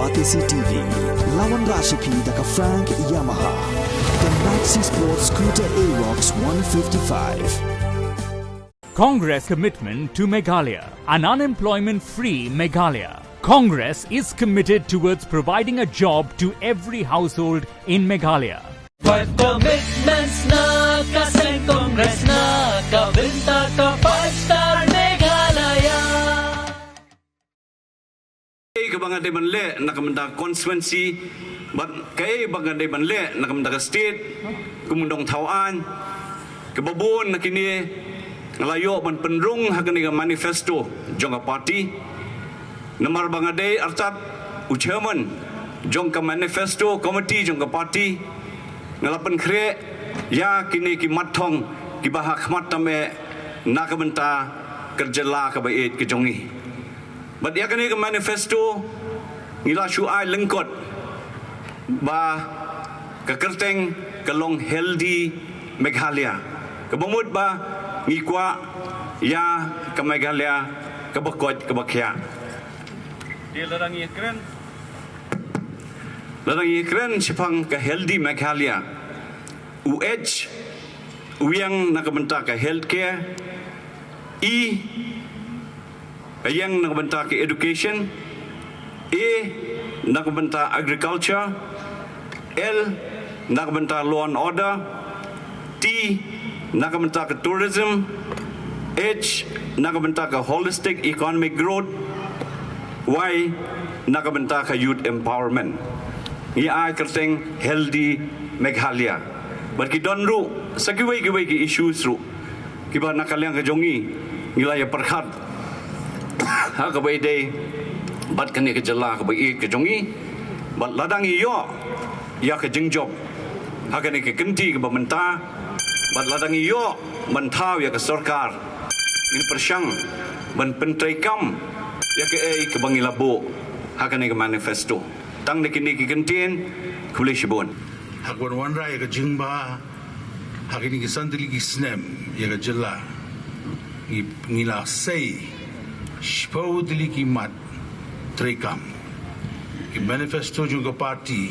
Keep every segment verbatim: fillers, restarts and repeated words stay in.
Batesi T V, la wanrah sha phi da ka Frank Yamaha. The Maxi Sport Scooter Aerox one fifty-five. Congress commitment to Meghalaya, an unemployment-free Meghalaya. Congress is committed towards providing a job to every household in Meghalaya. Five commitments na ka seng Congress na ka bynta ka five star Meghalaya. Kaei kaba nga dei ban leh na ka bynta ka constituency bad kaei ba nga dei ban leh na ka bynta ka state, kum u nongthaw aiñ, kaba bun na kine nga la ïoh ban pynrung ha kane ka manifesto jong ka party. Namar ba nga dei artat u chairman jong ka manifesto committee jong ka party, nga la pynkhreh ïa kine ki mat thong kiba ha khmat tam eh na ka bynta ka jylla kaba ïeit ka jong ngi. Bad ïa kane ka manifesto ngi la shu ai lyngkot ba ka kyrteng ka long Healthy Meghalaya, kaba mut ba ngi kwah ïa ka Meghalaya kaba koit kaba khiah. Dei lada ngi kren, lada ngi kren shaphang ka Healthy Meghalaya, u H u ïeng na ka bynta ka healthcare, E u ïeng na ka bynta ka education, A na ka bynta agriculture, L na ka bynta law and order, T na ka bynta ka tourism, H na ka bynta ka holistic economic growth, Y na ka bynta ka youth empowerment. Ngi ai kyrteng Healthy Meghalaya. Bad ki don ruh sa kiwei kiwei ki issues ruh kiba na ka liang ka jong ngi ngi la ïa pyrkhat ha kaba ïadei bad kane ka jylla kaba ïeit ka jong ngi. Bad lada ngi ïoh ïa ka jingjop ha kane ka kynti kaba mynta, bad lada ngi ïoh ban thaw ïa ka sorkar, ngin pyrshang ban pyntreikam ïa kaei kaba ngi la buh ha kane ka manifesto. Tang da kine ki kyntien, khublei shibun. Ha kaba wanrah ïa ka jingbha ha kine ki san tylli ki snem ïa ka jylla, ngi, ngi la sei shiphew tylli ki mat treikam, ki manifesto jong ka party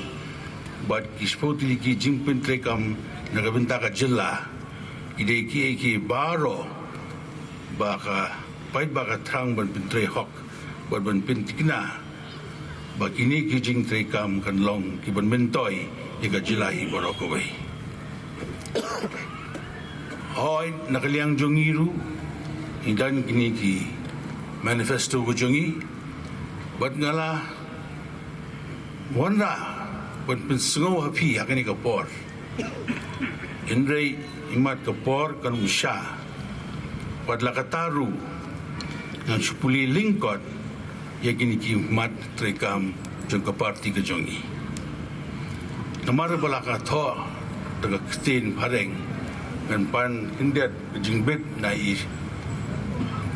bad ki shiphew tylli ki jingpyntreikam na ka bynta ka jylla. Ki dei kiei kiei baroh ba ka paidbah ka thrang ban pyntrei hok bad ban pynthikna ba kine ki jingtreikam kan long kiban myntoi ïa ka jylla hi baroh kawei. Hooid, na ka liang jong ngi ruh ngi don kine ki manifesto ka jong ngi, bad nga la wanrah ban pynsngew ha phi ha kane ka por. Hynrei imat ka por kan ym shah. Wat la katta ruh ngan shu pule lyngkot ïa kine ki mat treikam jong ka party ka jong ngi. Namar ba la ka thoh da ka ktien phareng, ngan pan khyndiat ka jingbit na i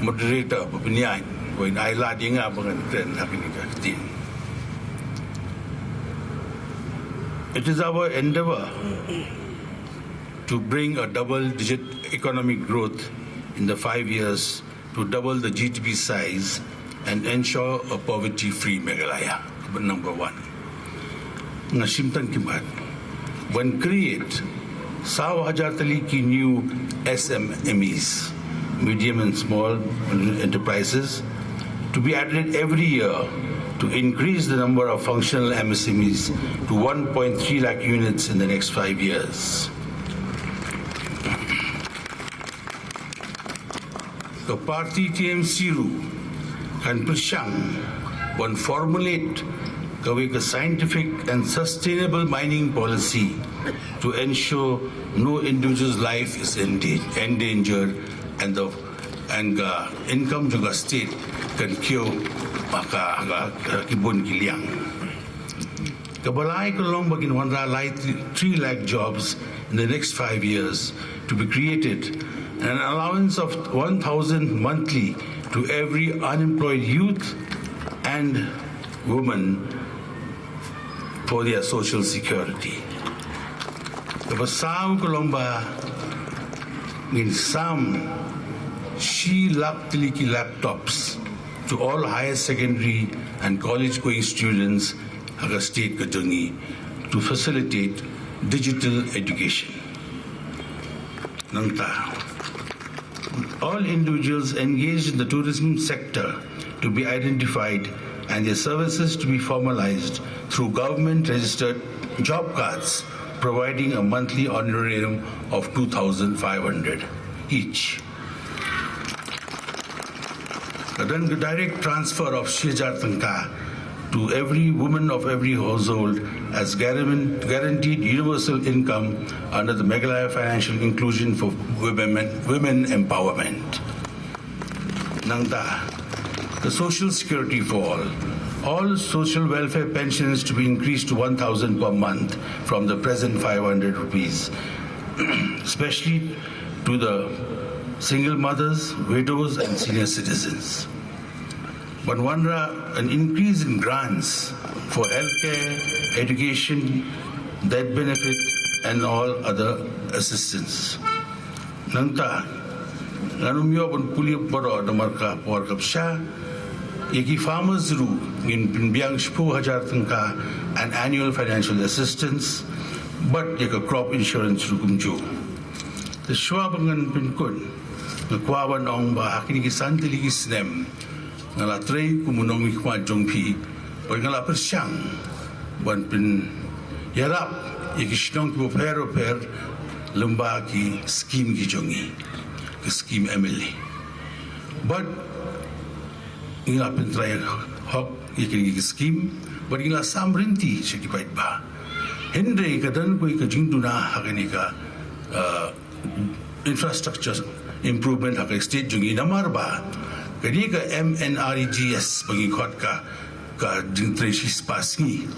moderator ba pynïaid, ba in ai lad ïa nga ba ngan kren ha kane ka ktien. It is our endeavor to bring a double-digit economic growth in the five years to double the G D P size and ensure a poverty-free Meghalaya. Number one. Nga shim tang ki mat ban create saw hajar tylli ki new S M M Es, medium and small enterprises, to be added every year to increase the number of functional M S M Es to one point three lakh units in the next five years. Ka party T M C ruh kan pyrshang ban formulate kawei ka scientific and sustainable mining policy to ensure no individual's life is enda-, endangered and the, and ka income jong ka state kan kiew ha ka, ha ka, ha ki bun ki liang. Kaba lai ka long ba ngin wanrah lai three lakh jobs in the next five years to be created, and an allowance of one thousand monthly to every unemployed youth and woman for their social security. Kaba saw ka long ba ngin sam shi lak tylli ki laptops to all higher secondary and college going students ha ka state ka jong ngi to facilitate digital education. Nangta, all individuals engaged in the tourism sector to be identified and their services to be formalized through government registered job cards, providing a monthly honorarium of two thousand five hundred each. Then the direct transfer of shi hajar tyngka to every woman of every household as guaran- guaranteed universal income under the Meghalaya Financial Inclusion for Women, Women Empowerment. Nangta, the social security for all. All social welfare pensions to be increased to one thousand per month from the present five hundred rupees, especially to the single mothers, widows, and senior citizens. Ban wanrah an increase in grants for healthcare, education, death benefit, and all other assistance. Nangta, ngan ym ïoh ban pule baroh namar ka por ka pisa. Ïa ki farmers ruh ngin pynbiang shiphew hajar tyngka an annual financial assistance, bad ïa ka crop insurance ruh kumjuh. Te shuwa ba ngan pynkut, nga kwah ban ong ba ha kine ki san tylli ki snem nga la trei kum u nongmihkhmat jong phi, bad nga la pyrshang ban pynïarap ïa ki shnong kiba pher bapher lyngba ki skim ki jong ngi, ki skim M L A. Bad ngi la pyntreikam hok ïa kine ki skim, bad ngi la sam ryntih sha ki paidbah. Hynrei ka don kawei ka jingduna ha kane ka, uh, infrastructure improvement ha ka state jong ngi, namar ba kane ka M N R E G S ba ngi khot ka, ka jingtrei shispah sngi.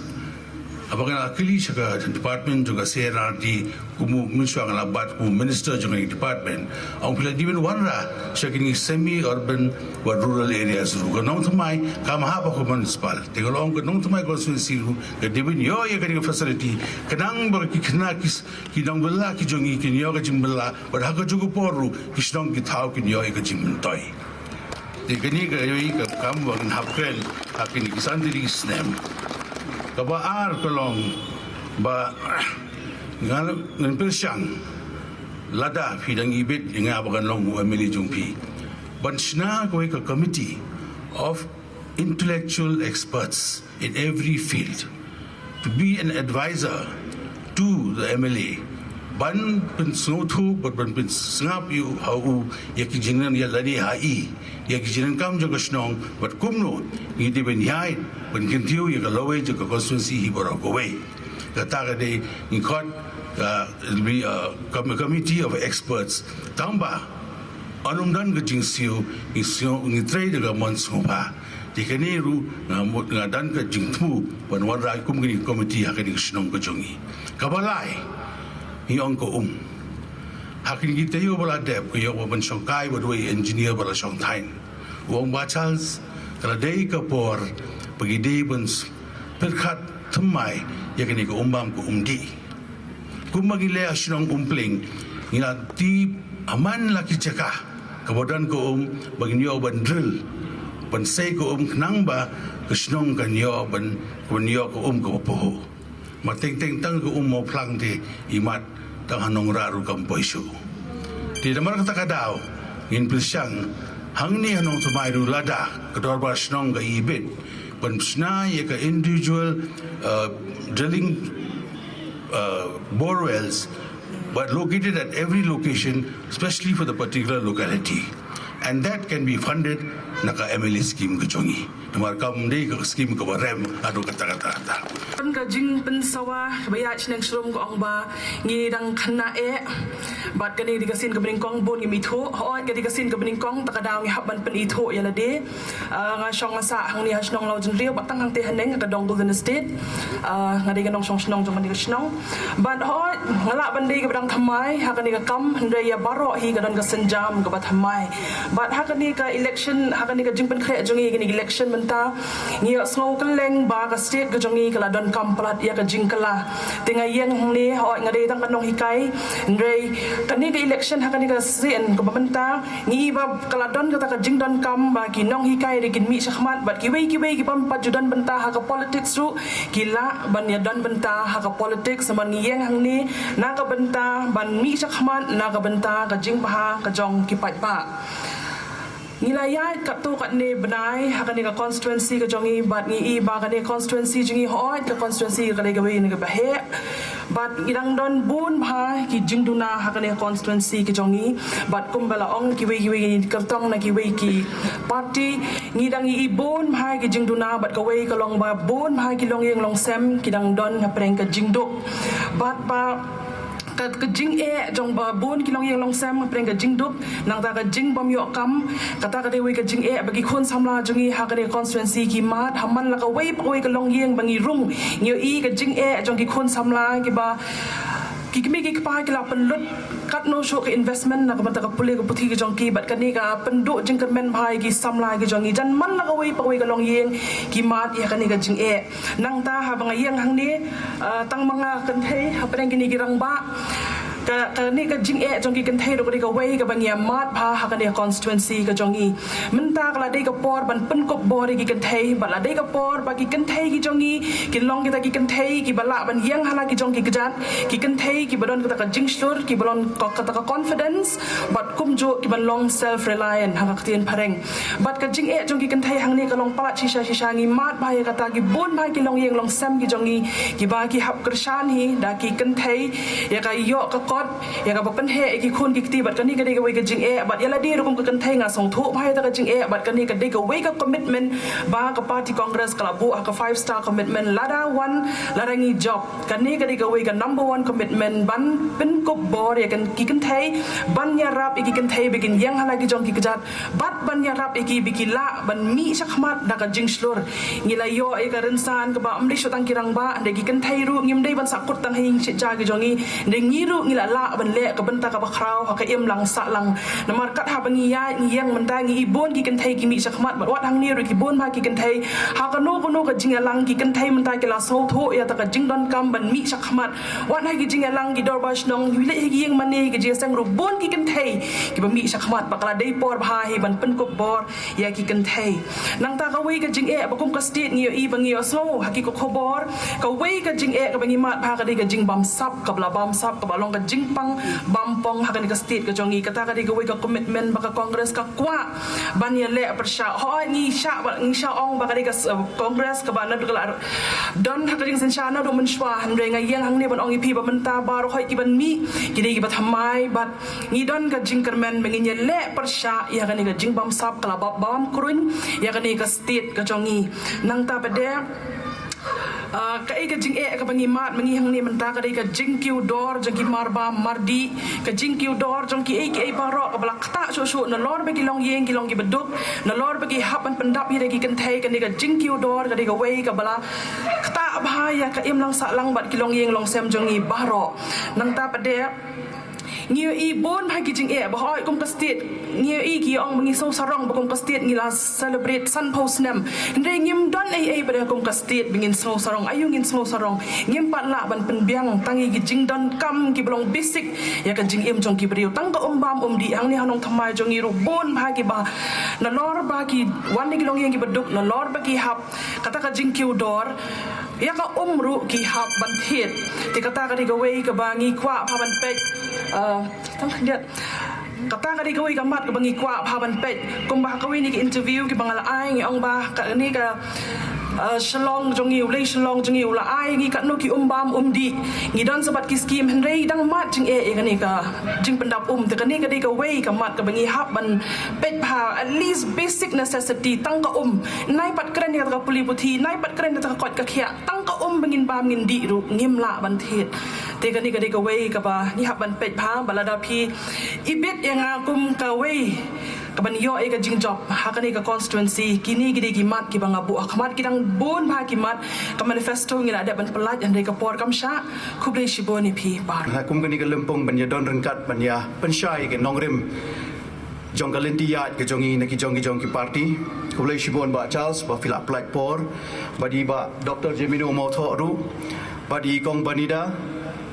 Haba nga la kylli sha ka department jong ka C N R D, kum u mynshuwa nga la bat kum u minister jong ka department, ong phi la dei ban wanrah sha kine semi urban bad rural areas ruh. Ka Nongthymmai kam hap ha ka municipal, te nga la ong ka Nongthymmai constituency ruh ka dei ban ïoh ïa kane ka facility, khnang ba ki khynnah ki, ki nongbylla ki jong ngi kin ïoh ka jingbylla, bad ha kajuh ka por ruh ki shnong ki thaw kin ïoh ïa ka jingmyntoi. Te kane ka dei ka kam ba ngin hap kren ha kine ki san tylli ki snem. Kaba ar ka long ba ngan, ngan pyrshang, lada phi dang ibit ïa nga ba ngan long u M L A jong phi, ban shna kawei ka committee of intellectual experts in every field to be an advisor to the M L A, ban pynsngewthuh bad ban pynsngap ïa u, ha u, ïa ki jingdonkam ïa lade ha i, ïa ki jingdonkam jong ka shnong, bad kumno ngi dei ban ïaid ban kyntiew ïa ka lawei jong ka constituency hi baroh kawei. Kata ka dei ngi khot, uh, it'll be a com-, committee of experts. Tangba yn ym don ka jingsiew, ngi siew, ngi trei da ka mon sngewbha. Te kane ruh nga mut, nga don ka jingthmu ban wanrah kum kine ki committee ha kane ka shnong ka jong ngi. Kaba lai, ngi ong ka um. Ha kine ki taïew ba la dep, ka ïoh ban shongkai bad uwei u engineer ba la shong thaiñ. U ong ba Charles, ka la dei ka por ba ngi dei ban s-, pyrkhat thymmai ïa kane ka um bam ka um dih. Kumba ngi leh ha shnong Umplieng, ngi la tip ha man la ki jaka kaba don ka um ba ngin ïoh ban drill, ban sei ka um khnang ba ka shnong kan ïoh ban, ban ïoh ka um kaba pahuh. Mar teng teng tang ka um Mawphlang te imat tang ha Nongrah ruh kam poi shuh. Te namar kata ka daw ngin pyrshang hangne ha Nongthymmai ruh lada ka dorbar shnong ka ibit ban shna ïa ka individual, uh, drilling, uh, bore wells, but located at every location, especially for the particular locality. And that can be funded na ka M L A scheme ka jong ngi. Namar kam dei ka scheme kaba rem haduh katta katta katta. Ka jingpynsawa kaba ïaid shnong shrum ka ong ba ngi dang khynnah eh. Bad kane ka dei ka sien kaba nyngkong bun ngim ithuh. Hooid, ka dei ka sien kaba nyngkong, ta ka daw ngi hap ban pynithuh ïa lade. Ah, nga shong nga sah hangne ha shnong Lawjynriew, bad tang hangtei haneng ka dong Golden Estate. Ah, nga dei ka nongshong shnong jong kane ka shnong. Bad hooid, nga lah ban dei kaba dang thymmai ha kane ka kam, hynrei ïa baroh hi ka don ka sienjam kaba thymmai. Bad ha kane ka election, ha kane ka jingpynkhreh jong ngi kane ka election mynta, ngi ïohsngew kylleng ba ka state ka jong ngi ka la donkam palat ïa ka jingkylla. Te nga ïeng hangne, hooid, nga dei tang ka nonghikai. Hynrei kane ka election ha kane ka sien kaba mynta, ngi i ba ka la don kata ka jingdonkam ba ki nonghikai ruh kin mih shakhmat bad kiwei kiwei ki bym pat ju don bynta ha ka politics ruh ki lah ban ïa don bynta ha ka politics. Namar ngi ïeng hangne na ka bynta ban mih shakhmat, na ka bynta ka jingbha ka jong ki paidbah. Ngi la ïaid katto katne bnai ha kane ka constituency ka jong ngi bad ngi i ba kane constituency jong ngi, hooid, ka constituency ka dei kawei na kaba heh. Bad ngi dang don bun bha ki jingduna ha kane constituency ka jong ngi. Bad kumba la ong kiwei kiwei ki kyrtong na kiwei ki party, ngi dang i bun bha ki jingduna bad kawei ka long ba bun bha ki longïing longsem ki dang don hapdeng ka jingduk. Bad ba ka, ka jingeh jong ba bun ki longïing longsem hapdeng ka jingduk, nangta ka jingbym ïoh kam. Kata ka dei kawei ka jingeh ba ki khun samla jong ngi ha kane constituency ki mad ha man la kawei pa kawei ka longïing ba ngi rung. Ngi ïohi ka jingeh jong ki khun samla kiba ki kmie ki kpa ki la pynlut katno shuh ka investment na ka bynta ka pule ka puthi ka jong ki, bad kane ka pynduh jingkyrmen bha ïa ki samla ki jong ngi. Jan man la kawei pa kawei ka longïing ki mad ïa kane ka jingeh. Nangta haba nga ïeng hangne, ah, tang ma nga kynthei hapdeng kine ki rangbah, ka, kane ka jingeh jong ki kynthei ruh ka dei kawei kaba ngi ïa mad bha ha kane constituency ka jong ngi. Mynta ka la dei ka por ban pynkup bor ïa ki kynthei, bad la dei ka por ba ki kynthei ki jong ngi kin long kita ki kynthei kiba lah ban ïeng ha la ki jong ki kjat, ki kynthei kiba don kata ka jingshlur, kiba don ka, kata ka confidence, bad kumjuh kiban long self reliant ha ka ktien phareng. Bad ka jingeh jong ki kynthei hangne ka long palat shisha shisha. Ngi mad bha ïa kata, ki bun bha ki longïing longsem ki jong ngi kiba ki hap kyrshan hi da ki kynthei ïa ka ïoh ka kot, ïa kaba pynheh ïa ki khun ki kti. Bad kane ka dei kawei ka jingeh. Bad ïa lade ruh kum ka kynthei nga sngewthuh bha ïa kata ka jingeh. Bad kane ka dei kawei ka commitment ba ka party Congress ka la buh ha ka five star commitment, lada wan lada ngi jop. Kane ka dei kawei ka number one commitment, ban pynkup bor ïa ki kynthei, ban ïarap ïa ki kynthei ba kin ïeng ha la ki jong ki kjat, bad ban ïarap ïa ki ba ki lah ban mih shakhmat da ka jingshlur. Ngi la ïoh ïa ka rynsan kaba ym dei shuh tang ki rangbah, hynrei ki kynthei ruh ngim dei ban sahkut tang ha ïing shet ja ki jong ngi, hynrei ngi ruh ngi la lah ban leh ka bynta kaba khraw ha ka imlang sahlang. Namar kat haba ngi ïaid ngi ïeng mynta ngi i bun ki kynthei ki mih shakhmat, bad wat hangne ruh ki bun bha ki kynthei, ha kano kano ka jingïalang ki kynthei mynta ki la sngewthuh ïa kata ka jingdonkam ban mih shakhmat. Wat ha ki jingïalang ki dorbar shnong, ki leit ha ki ïing mane, ki jingïaseng ruh bun ki kynthei kiba mih shakhmat. Bad ka la dei por bha hi ban pynkup bor ïa ki kynthei. Nangta kawei ka jingeh ba kum ka state ngi ïohi ba ngi ïohsngew ha ki khubor, kawei ka jingeh kaba ngi mad bha ka dei ka jingbamsap, kaba la bamsap, kaba long ka jingpang bampong ha kane ka state ka jong ngi. Kata ka dei kawei ka commitment ba ka Congress ka kwah ban ïaleh pyrshah. Hooid, ngi shah ba, ngi shah ong ba ka dei ka s-, Congress kaba naduh ka la don ha ka jingsynshar naduh mynshuwa, hynrei nga ïeng hangne ban ong ïa phi ba mynta baroh hooid kiban mih ki dei kiba thymmai, bad ngi don ka jingkyrmen ba ngin ïaleh pyrshah ïa kane ka jingbamsap, ka la bam, bam kruiñ ïa kane ka state ka jong ngi. Nangta pat de, ah, kaei ka jingeh kaba ngi mad ma ngi hangne mynta ka dei ka jingkiew dor jong ki marbam mardih, ka jingkiew dor jong kiei kiei baroh kaba la ktah shuh shuh, nalor ba ki longïing ki long kiba duk, nalor ba ki hap ban pyndap ïa ki kynthei. Kane ka jingkiew dor ka dei kawei kaba la ktah bha ïa ka imlang sahlang bad ki longïing longsem jong ngi baroh. Nangta pat de, ngi ïohi bun bha ki jingeh ba hooid kum ka state ngi ïohi ki ong ba ngi sngewsarong ba kum ka state ngi la celebrate sanphew snem. Hynrei ngim don ei ei pat de kum ka state ba ngin sngewsarong. Aïu ngin sngewsarong? Ngim pat lah ban pynbiang tang ïa ki jingdonkam kiba long basic ïa ka jingim jong ki briew. Tang ka um bam um dih. Hangne ha nongthymmai jong ngi ruh bun bha kiba, nalor ba ki wan da ki longïing kiba duk, nalor ba ki hap kata ka jingkiew dor, ïa ka um ruh ki hap ban thied. Te kata ka dei kawei kaba ngi kwah bha ban peit. Ah, tang khyndiat. Kata ka dei kawei ka mat kaba ngi kwah bha ban peit. Kumba ha kawei na ki interview kiba nga la ai ngi ong ba kane ka, ah, Shillong jong ngi, u lei Shillong jong ngi u la ai ngi katno ki um bam um dih. Ngi don sa bad ki scheme, hynrei dang mad jingeh ïa kane ka jingpyndap um. Te kane ka dei kawei ka mat kaba ngi hap ban peit bha, at least basic necessity, tang ka um. Nai pat kren ïa kata ka pule puthi, nai pat kren ïa kata ka koit ka khiah, tang ka um ba ngin bam ngin dih ruh ngim lah ban thied. Te kane ka dei kawei kaba ngi hap ban peit bha. Bad lada phi ibit ïa nga kum kawei kaban ïoh ïa ka jingjop ha kane ka constituency, kine ki dei ki mat kiba nga buh ha khmat. Ki dang bun bha ki mat, ka manifesto ngi la dep ban pyllait, hynrei ka por kam shah. Khublei shibun ïa phi baroh. Ha kum kane ka lympung ban ïa don ryngkat ban ïa pynshai ïa ki nongrim jong ka lynti ïaid ka jong i na ki jong ki jong ki party. Khublei shibun Bah Charles ba phi la pynlait por, bad i Bah Doctor Jemino Mawthoh ruh, bad i Kong Banida,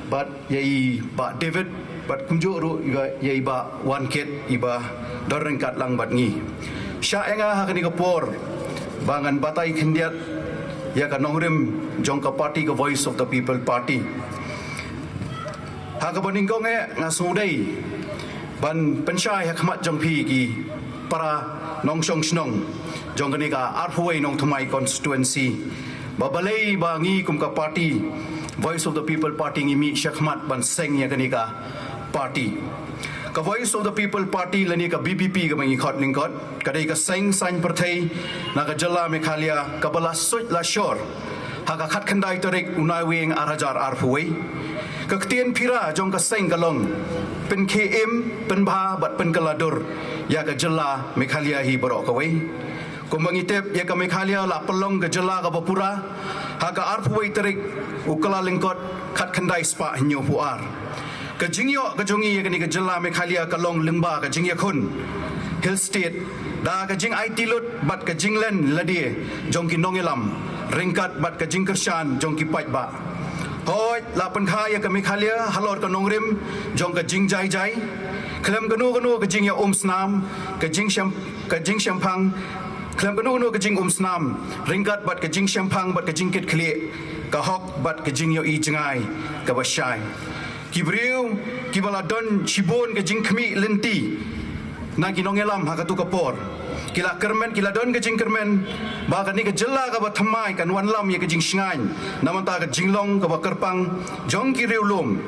bad ïa i Bah David, bad kumjuh ruh ïa i Bah Wan Kit iba don ryngkat lang bad ngi. Shah ïa nga ha kane ka por ba ngan batai khyndiat ïa ka nongrim jong ka party ka Voice of the People Party. Ha kaba nyngkong eh nga sngewdei ban pynshai ha khmat jong phi ki para nongshong shnong jong kane ka arphew wei nongthymmai constituency, ba balei ba ngi kum ka party Voice of the People Party ngi mih sha khmat ban seng ïa kane ka party. Ka Voice of the People Party lane ka V P P kaba ngi khot lyngkot, ka dei ka seng saiñ pyrthei na ka jylla Meghalaya kaba la suit la shor ha ka khatkhyndai tarik u Naiwieng ar hajar arphew wei. Ka ktien phira jong ka seng ka long pynkhie im, pynbha bad pynkylla dur ïa ka jylla Meghalaya hi baroh kawei. Kumba ngi tip, ïa ka Meghalaya la pynlong ka jylla kaba pura ha ka arphew wei tarik u Kyllalyngkot khatkhyndai spah hynñiewphew ar. Ka jingïoh ka jong ngi ïa kane ka jylla Meghalaya ka long lyngba ka jingïakhun Hill State da ka jingaiti lut bad ka jinglen lade jong ki nongïalam ryngkat bad ka jingkyrshan jong ki paidbah. Hooid, la pynkha ïa ka Meghalaya halor ka nongrim jong ka jingjaijai, khlem kano kano ka jingïaumsnam, ka jingshem, ka jingshemphang, khlem kano kano ka jingumsnam, ryngkat bad ka jingshemphang bad ka jingkitkhlieh ka hok bad ka jingïohi jngai kaba shai. Ki briew kiba la don shibun ka jingkhmih lynti na ki nongïalam ha katu ka por, ki la kyrmen, ki la don ka jingkyrmen ba kane ka jylla kaba thymmai kan wanlam ïa ka jingshngaiñ na bynta ka jinglong kaba kyrpang jong ki riewlum,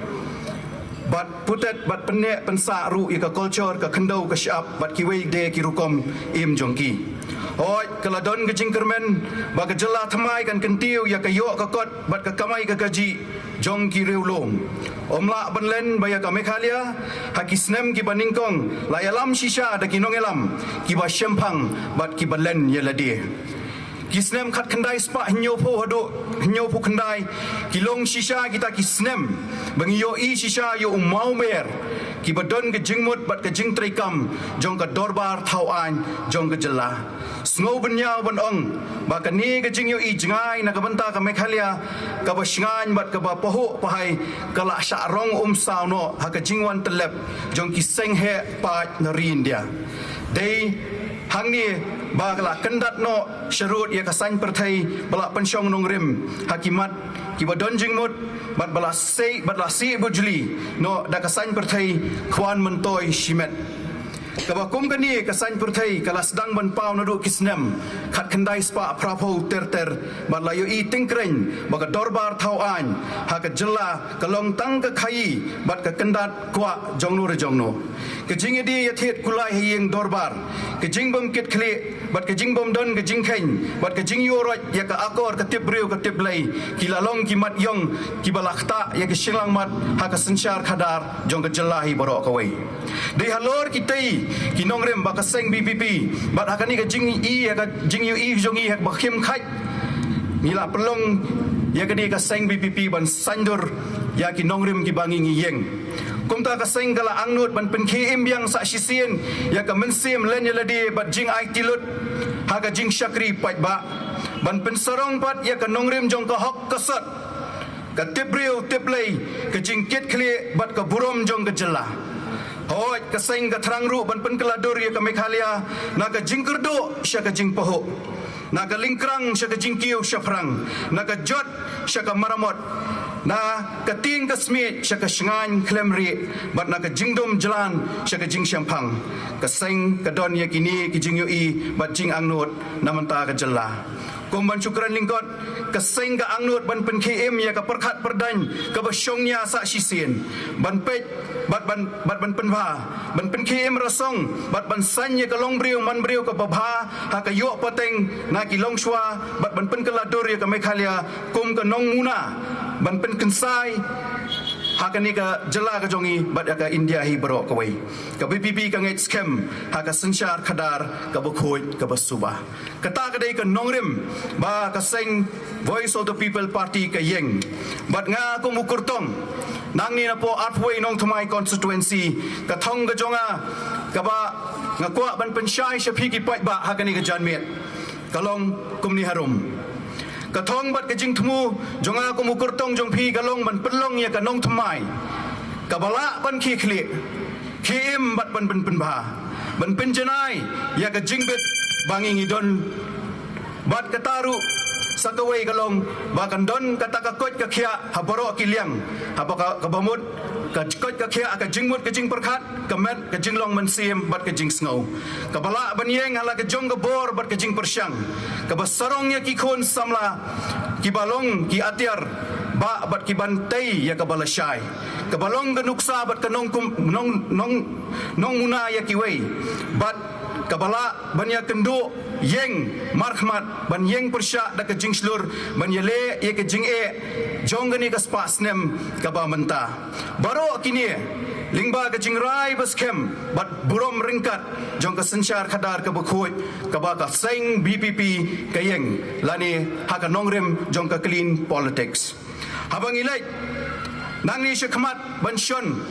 bad putet bad pynneh pynsah ruh ïa ka culture, ka khyndew, ka shyiap bad kiwei de ki rukom im jong ki. Hooid, ka la don ka jingkyrmen ba ka jylla thymmai kan kyntiew ïa ka ïoh ka kot bad ka kamai ka kajih jong ki riewlum. Ym lah ban len ba ïa ka Meghalaya ha ki snem kiba nyngkong la ïalam shisha da ki nongïalam kiba shemphang bad kiba len ïa lade. Ki snem khatkhyndai spah hynñiewphew haduh hynñiewphew khyndai ki long shisha kita ki snem ba ngi ïohi shisha ïa u mawmer kiba don ka jingmut bad ka jingtreikam jong ka dorbar thaw aiñ jong ka jylla. Sngew bynñiaw ban ong ba kane ka jingïohi jngai na ka bynta ka Meghalaya kaba shngaiñ bad kaba pahuh pahai ka la shah rong umsaw noh ha ka jingwan tyllep jong ki seng heh paid na ri India. Dei hangne ba ka la kyndat noh sharud ïa ka saiñ pyrthei ba la pynshong nongrim ha ki mat kiba don jingmut bad ba la sei, bad la sei bujli noh da ka saiñ pyrthei khwan myntoi shimet. Kaba kum kane ka saiñ pyrthei ka la sdang ban paw naduh ki snem khatkhyndai spah phraphew ter ter, bad la ïohi tyngkreiñ ba ka dorbar thaw aiñ ha ka jylla ka long tang ka khaïi bad ka kyndat kwah jongno re jongno. Ka jingïadie ïathied kulai ha ïing dorbar, ka jingbym kitkhlieh bad ka jingbym don ka jingkheiñ bad ka jingïuhroit ïa ka akor ka tip briew ka tip Blei ki la long ki mat ïong kiba la ktah ïa ka shyllangmat ha ka synshar khadar jong ka jylla hi baroh kawei. Dei halor kitei ki nongrim ba ka seng V P P bad ha kane ka jingïohi, ha ka jingïohi jong ngi ha kaba khim khait, ngi la pynlong ïa kane ka seng V P P ban saiñdur ïa ki nongrim kiba ngi ngi ïeng. Kumta ka seng ka la angnud ban pynkhie im biang sah shisien ïa ka mynsiem len ïa lade bad jingaiti lut ha ka jingshakri paidbah, ban pynsarong pat ïa ka nongrim jong ka hok ka sot, ka tip briew tip Blei, ka jingkitkhlieh bad ka burom jong ka jylla. Hooid, ka seng ka thrang ruh ban pynkylla dur ïa ka Meghalaya na ka jingkyrduh sha ka jingpahuh, na ka lyngkrang sha ka jingkiew shaphrang, na ka jot sha ka maramot, na ka tieng ka smiej sha ka shngaiñ khlem rieh, bad na ka jingdum jlan sha ka jingshemphang. Ka seng ka don ïa kine ki jingïohi bad jingangnud na bynta ka jylla. Kum ban shu kren lyngkot, ka seng ka angnud ban pynkhie im ïa ka pyrkhat pyrdaiñ kaba shong nia sah shisien, ban peit bad ban, bad ban pynbha, ban pynkhie im rasong bad ban saiñ ïa ka longbriew manbriew kaba bha ha ka ïoh pateng na ki longshuwa, bad ban pynkylla dur ïa ka Meghalaya kum ka nongmuna ban pynkynsai ha kane ka jylla ka jong ngi bad ïa ka India hi baroh kawei. Ka V P P ka ngeit skhem ha ka synshar khadar kaba khuid kaba suba. Kata ka dei ka nongrim ba ka seng Voice of the People Party ka ïeng. Bad nga kum u kyrtong nangne napoh arphew wei nongthymmai constituency, ka thong ka jong nga kaba Nga kwah ban pynshai sha phi ki paidbah ha kane ka janmiet. Ka long kumne harum. Ka thong bad ka jingthmu jong nga kum u kyrtong jong phi ka long ban pynlong ïa ka nongthymmai kaba lah ban khie khlieh, khie im bad ban pynpynbha, ban pynjanai ïa ka jingbit ba ngi ngi don. Bad kata ruh sa kawei ka long ba kan don kata ka koit ka khiah ha baroh ki liang, ha ba ka, kaba mut ka koit ka khiah, ka jingmut ka jingpyrkhat, ka met ka jinglong mynsiem bad ka jingsngew, kaba lah ban ïeng ha la ka jong ka bor bad ka jingpyrshang, kaba sarong ïa ki khun samla kiba long ki atiar bah bad ki ban tei ïa kaba lashai, kaba long ka nuksa bad ka nongkum nong nong nongmuna ïa kiwei, bad kaba lah ban ïakynduh ïeng markhmat, ban ïeng pyrshah da ka jingshlur, ban ïaleh ïa ka jingeh jong kane ka spah snem kaba mynta. Baroh kine lyngba ka jingrai ba skhem bad burom ryngkat jong ka synshar khadar kaba khuid kaba ka seng B P P ka ïeng lane ha ka nongrim jong ka clean politics. Haba ngi leit nangne shakhmat ban shon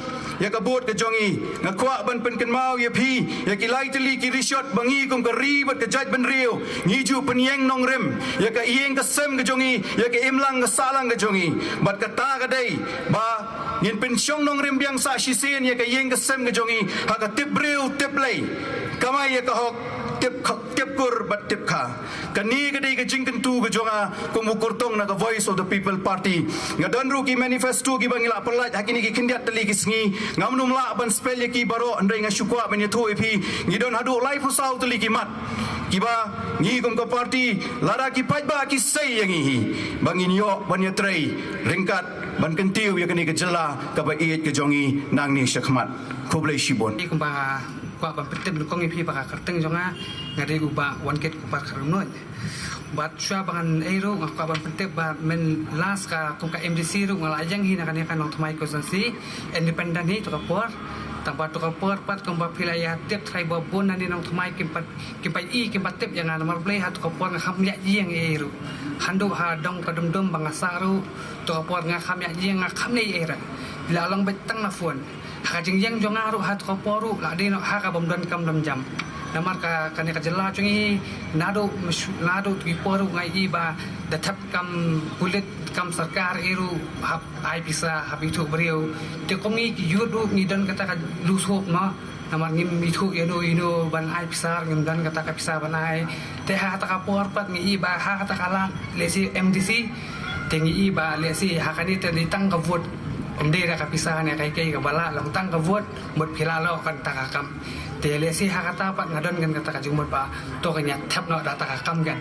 ïa ka vote ka jong ngi, nga kwah ban pynkynmaw ïa phi, ïa ki lai tylli ki rishot ba ngi kum ka ri bad ka jaitbynriew ngi ju pynïeng nongrim ïa ka ïing ka sem ka jong ngi, ïa ka imlang ka sahlang ka jong ngi. Bad kata ka dei ba ngin pynshong nongrim biang sa shisien ïa ka ïing ka sem ka jong ngi ha ka tip briew tip Blei, kamai ïa ka hok, tip kha-, tip kur bad tip kha. Kane ka dei ka jingkyntu ka jong nga kum u kyrtong na ka Voice of the People Party. Nga don ruh ki manifesto kiba ngi la pynlait ha kine ki khyndiat tylli ki sngi. Ngam nym lah ban spell ïa ki baroh, hynrei nga shu kwah ban ïathuh ïa phi, ngi don haduh laiphew saw tylli ki mat kiba ngi kum ka party, lada ki paidbah ki sei ïa ngi hi, ba ngin ïoh ban ïatrei ryngkat ban kyntiew ïa kane ka jylla kaba ïeit ka jong ngi nangne shakhmat. Khublei shibun. Kumba kwah ban pyntip nyngkong ïa phi ba ka kyrteng jong nga, nga dei u Bah Wankit Kupar Kharumnuid. Bad shuwa ba ngan ei ruh nga kwah ban pyntip ba mynta ka kum ka M D C ruh nga la ïeng hi na kane ka Nongthymmai constituency, independent hi to ka por. Tang ba to ka por pat kumba phi la ïa tip trai ba bun na ne Nongthymmai kim pat, kim pat i, kim pat tip ïa nga namar Blei ha to ka por nga kham ïa ïeng ei ruh. Handuh ha dong ka dum dum ba nga sah ruh, to ka por nga kham ïa ïeng, nga kham ne ei ruh. Phi la long beit tang na phone. Ha ka jingïeng jong nga ruh ha to ka por ruh la dei noh ha ka bym don kam don jam. Namar ka, kane ka jylla jong ngi naduh, naduh to ki por ruh nga i ba da thep kam pulit kam sorkar ei ruh hap ai pisa, hap ithuh briew. Te kum ngi ki youth ruh ngi don kata ka loose hope noh. Namar ngim ithuh ïano ïano ban ai pisa, ngim don kata ka pisa ban ai. Te ha kata ka por pat ngi i ba ha kata ka lad lehse M D C, te ngi i ba lehse ha kane te dei tang ka vote. Ym dei da ka pisa ne kai kai kaba lah, long tang ka vote, mut phi lah lok kata ka kam. Te lehse ha kata pat nga don kan kata ka jingmut ba to kan ïa thep noh da kata ka kam kan.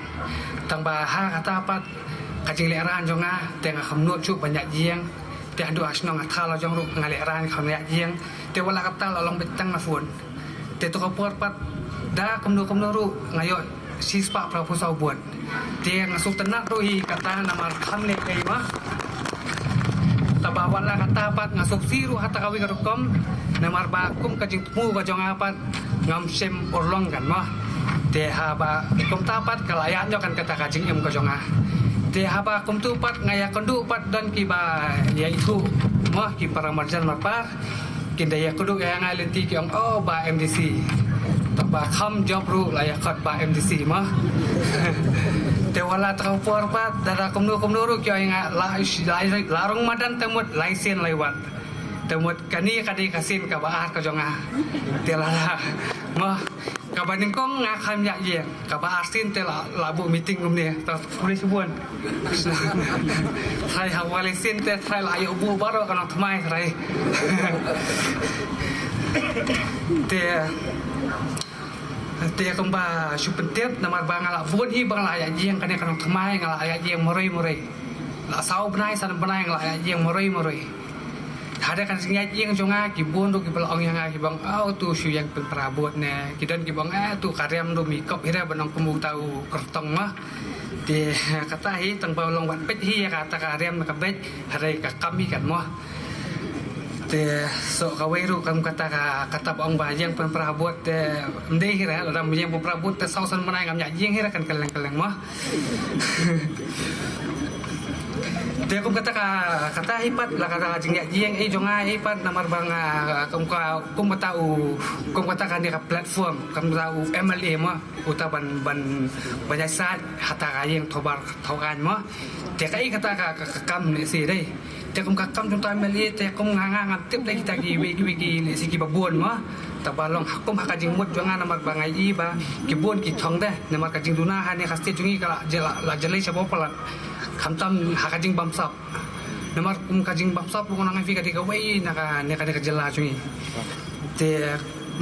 Tang ba ha kata pat ka jinglehrain jong nga te nga kham nud shuh ban ïa ïeng. Te haduh ha shnong ha thaw la jong ruh nga lehrain kham ïa ïeng. Te wat la katta la long beit tang na phone. Te to ka por pat da kumno kumno ruh nga ïoh shispah phraphew saw vote. Te nga sngewtynnat ruh hi kata namar kham leh kaei ma. Tang ba wat la katta pat nga sngewsih ruh ha kata kawei ka rukom namar ba kum ka jingthmu ka jong nga pat ngam shym urlong kan mo. Te haba kumta pat ka la ïaid noh kan kata ka jingim ka jong nga. Te haba kumtu pat nga ïakynduh pat don kiba ïa ithuh mo, ki para marjan marpar. Kin da ïakynduh ïa nga lynti ki ong, "Oh, Bah M D C." Tang ba kham jop ruh la ïakhot Bah M D C mo. Te wat la kata ka por pat da da kumno kumno ruh ki ong ïa nga la, la, la rung madan te mut lai sien lai wat. Te mut kane ka dei ka sien kaba ar ka jong nga. Te la la mo, kaba nyngkong nga kham ïa ïeng, kaba ar sien te la, la buh meeting kumne. Te khublei shibun. Trai ha kaba lai sien te trai la ïoh buh baroh ka Nongthymmai trai. Te, te kumba shu pyntip namar ba nga la bun hi ba nga la ïa ïeng kane ka Nongthymmai, nga la ïa ïeng marwei marwei. La saw bnai san bnai nga la ïa ïeng marwei marwei. Hada ka jingïaid ïeng jong nga ki bun ruh kiba la ong ïa nga kiba ong, "Aw, to shu ïeng pynpra vote ne." Ki don kiba ong, "Eh, to ka riam ruh mi kop hi re ban ong kum uta u kyrtong mo." Te kata hi tang ba long wat beit hi ïa kata ka riam na ka beit, hynrei ka kam hi kan mo. Te so kawei ruh kam kata ka, kata ba ong ba ïeng pynpra vote te ym dei hi re, lada ym ïeng pynpra vote te saw san bnai ngam ïa ïeng hi re kan kylleng kylleng mo. Te kum kata ka, kata hi pat la kata ka jingïaid ïing hi jong nga hi pat namar ba nga kum ka, kum kata u, kum kata kane ka platform, kum kata u M L A mo, uta ban, ban, ban ïasaid ha kata ka ïing thobar thoh aiñ mo. Te kaei kata ka, ka, ka kam lehse dei. Te kum ka kam jong uta M L A te kum nga, nga ngam tip da kita kiwei kiwei ki lehse kiba bun mo. Te ba long ha kum ha ka jingmut jong nga namar ba nga i ba ki bun ki thong de namar ka jingduna ha kane ka state jong ngi ka la, la, la jlei shabar palat. Khamtam ha ka jingbamsap. Namar kum ka jingbamsap ruh nga ong ïa phi ka dei kawei na ka, na ka, na ka jylla jong ngi. Te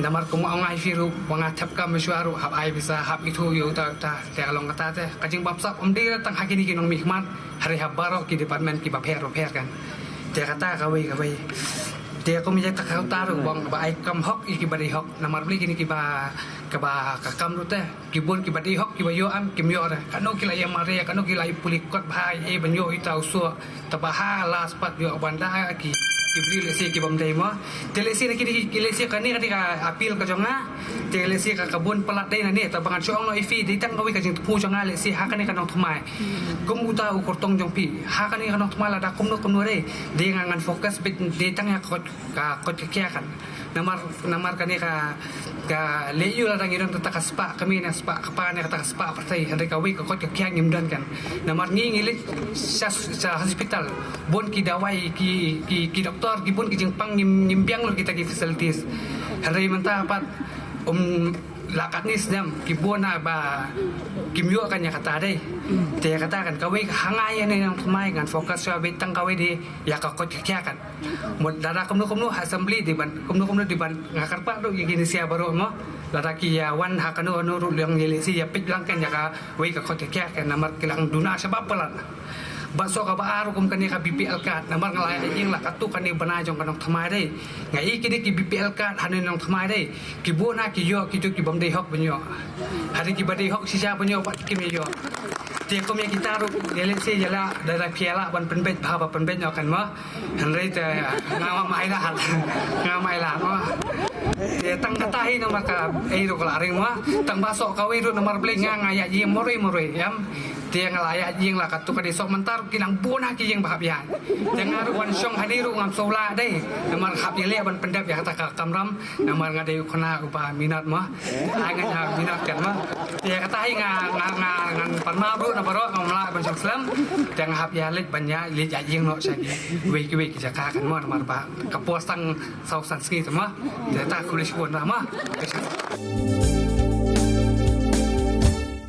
namar kum nga ong ïa phi ruh ba nga thep kam mynshuwa ruh hap ai pisa hap ithuh ïa uta uta. Te ka long kata te ka jingbamsap ym dei tang ha kine ki nongmihkhmat, hynrei ha baroh ki department kiba pher ba pher kan. Te kata kawei kawei. Te kum ïa kata ka uta ruh ba ong ba ai kam hok ïa kiba dei hok. Namar balei kine kiba, kaba ka kam ruh te ki bun kiba dei hok kiba ïoh em kim ïoh re. Katno ki la ïa mareh, katno ki la ïa pule kot bha ïa ban ïoh ita u soh. Te ba ha last pat ïoh ban da ki, ki briew lehse kibym dei mo. Te lehse na kine ki, lehse kane ka dei ka appeal ka jong nga. Te lehse ka, ka bun palat dei na ne, te ba ngan shu ong noh ïa phi dei tang kawei ka jingthmu jong nga lehse ha kane ka nongthymmai. Kum uta u kyrtong jong phi ha kane ka nongthymmai lada kumno kumno dei, dei nga ngan focus beit dei tang ïa ka kot, ka kot ka khiah kan. Namar, namar kane ka, ka leh ïa u lada ngi don kata ka spah kmie ne spah kpa ne kata ka spah pyrthei, hynrei kawei ka kot ka khiah ngim don kan. Namar ngi ngi leit sha, sha hospital, bun ki dawai, ki, ki, ki doktor, ki bun ki jingpang, ngim, ngim biang lut kita ki facilities. Hynrei mynta pat, um, la katne snem ki bun ha ba kim ïoh kan ïa kata dei. Te ïa kata kan kawei ha nga ïa ne nongthymmai ngan focus shuwa beit tang kawei dei ïa ka kot ka khiah kan. Mut lada kumno kumno ha assembly dei ban, kumno kumno dei ban, nga kyrpad ruh ïa ki nesia baroh mo. Lada ki ïa wan ha kano kano ruh leng ïa lehse ïa peit lang kan ïa kawei ka kot ka khiah kan namar ki la duna shabar palat. Bad soh kaba ar ruh kum kane ka B P L card namar nga la ïa ïeng la katto katne bnai jong ka nongthymmai dei. Nga i kine ki B P L card ha kane ka nongthymmai dei. Ki bun ha ki ïoh, kito kibym dei hok ban ïoh. Hynrei kiba dei hok shisha ban ïoh bad kim ïoh. Te kum ïa kita ruh ïa lehse ïa la da, da phi ïa lah ban pynbeit bha ba pynbeit noh kan mo. Hynrei te ngam ai lad, ngam ai lad mo. Te tang kata hi namar ka ei ruh ka la ring mo. Tang ba soh kawei ruh namar balei nga, nga ïa ïeng marwei marwei em. Te nga la ïa ïeng la katto ka dei soh mynta ruh ki nang bun ha ki ïing ba hap ïaid. Te nga ruh wan shong hangne ruh ngam sngewlah dei. Namar hap ïaleh ban pyndep ïa kata ka kamram. Namar nga dei u khynnah uba minot mo. Ai nga ïa minot kan mo. Te kata hi nga, nga, nga ngan pan map ruh na baroh ngam lah ban shong slem. Te nga hap ïa leit ban ïa leit ïa ïeng noh sha kiwei kiwei ki jaka kan mo namar ba ka pos tang saw san sngi te mo. Te kata khublei shibun mo.